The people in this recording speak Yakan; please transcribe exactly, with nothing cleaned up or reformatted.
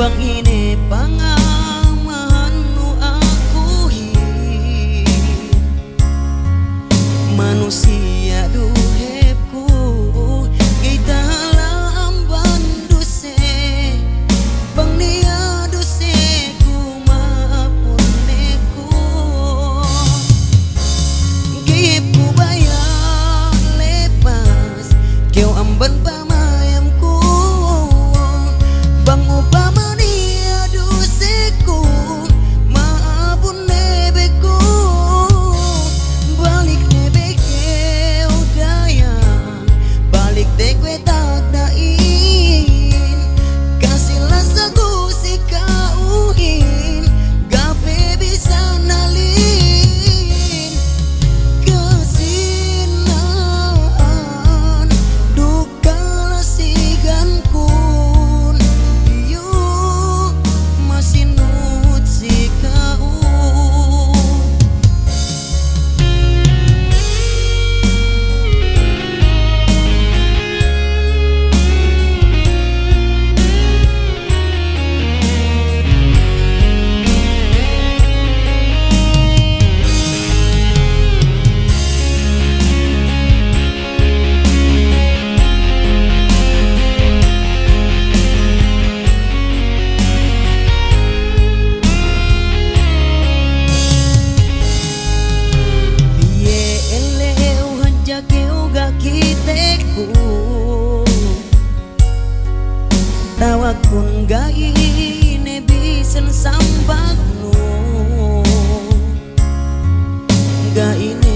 Bang ine pangamahannu akuhin, manusiya' du hepku, ga'i tahala' amban duse, bang niya' duseku ma'apun ne ku. Ga'i hepku baya' lepas kew amban pamayamku. Bang upama niya' duseku, ma'apun ne be ku. Balik ne be kew dayang, balik ne kuwe' tagda'in. Kasi lasa ku si ka'uhin, ga' pe bisan halin. Kasina'an duk kalasigankun, iyu' masi nuhut si ka'u. Piye ellew hadja kew ga' kiteku, tawagkun ga'i ne bisan sambagnu. Ga'i ne